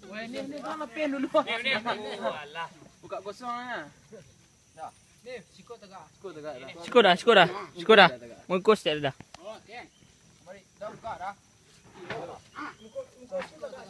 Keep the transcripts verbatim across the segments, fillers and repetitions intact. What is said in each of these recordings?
Weh, ni, ni, kau lepeh dulu. Buka kosong lah. Siko dah, siko dah, siko dah. Mangko siap dah. Mari, dah buka dah. Siko dah.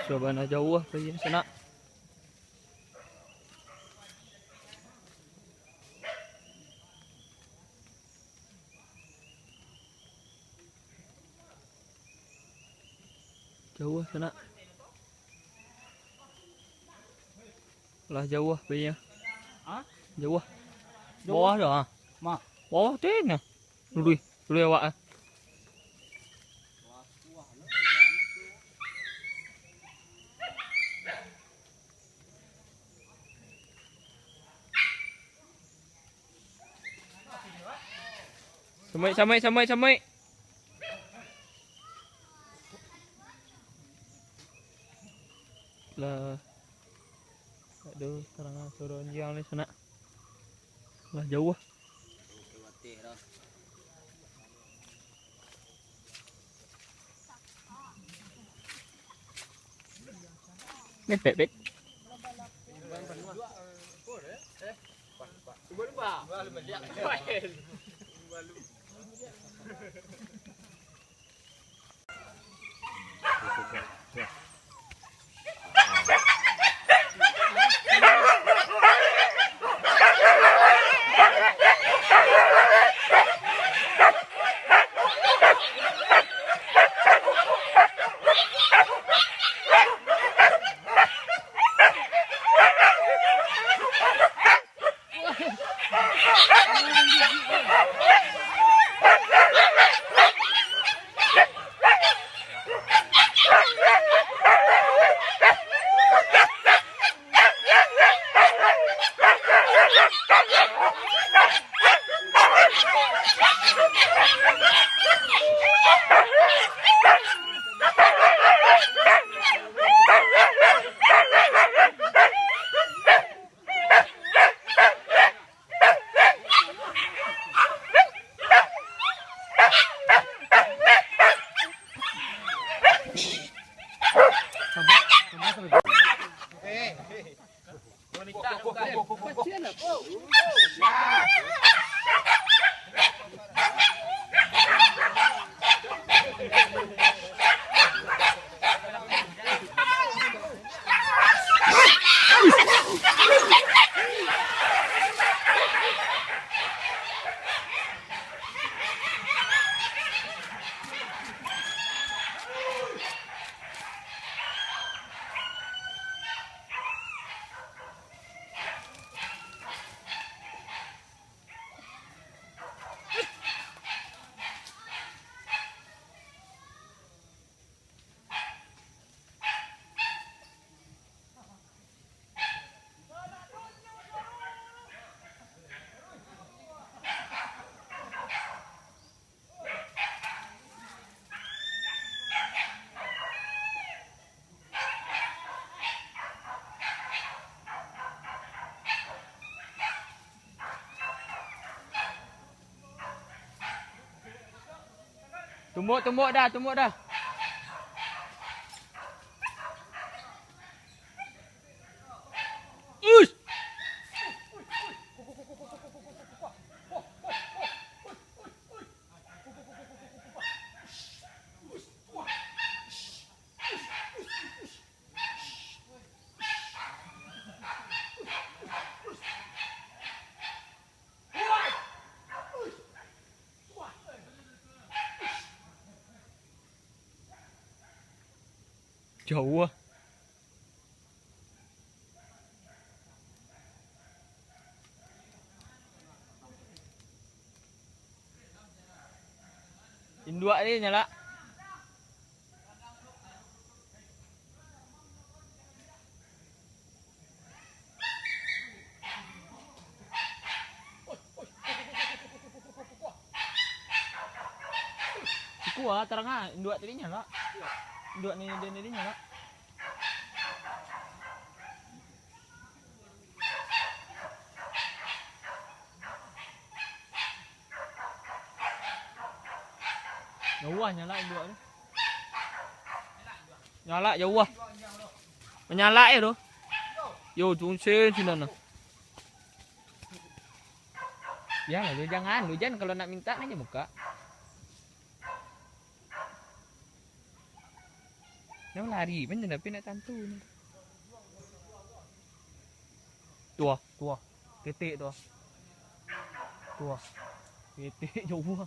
Sabana jauah pai sanak. Jauah sanak. Lah jauah pai nyo. Hah? Jauah. Jauah. Bawah dah, ha. Ma? Bawah tu nah. Luluih, luluih awak, ah. Samaik, samaik, samaik, samaik. Lah. Aduh, tarang suaro anjiang ni sanak. Lah jauah. Mepet, bet. Tumbuk, tumbuk dah, tumbuk dah. Uish! Ya Allah. Induak ni nyalak. Sikua tarang ah, induak tadi nyalak. Induak ni, dia ni nyalak. Jauah nyalak induak tu. Nyalak jauah. Manyalak je tu. Yo, cungsen sinan tu. Jangan lu, jangan lu, jangan kalau nak minta aja muka. Nyo lari, macam tapi nak tantu ni. Tuah, tuah. Ketek tuah. Tuah. Ketek jauah.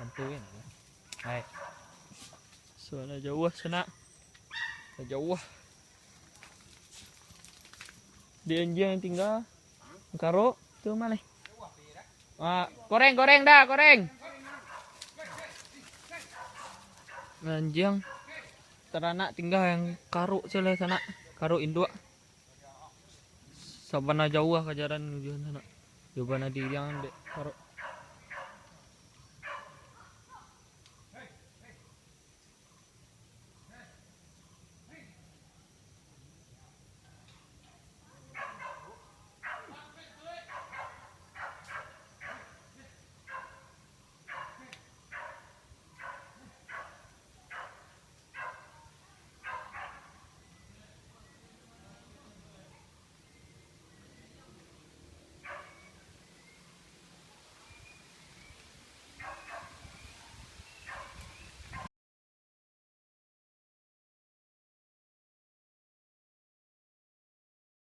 Tantu kan. Hai. So, lah jauah sanak. Lah jauah. Di anjiang tingga. Karuk tu maleh. Ah, koreng, koreng dah, koreng. Anjiang. Taranak tingga yang karuk se lah sanak. Karuk induak. Sabana jauah kajaran ujuan sanak. Jauah bana diriang dek karuk.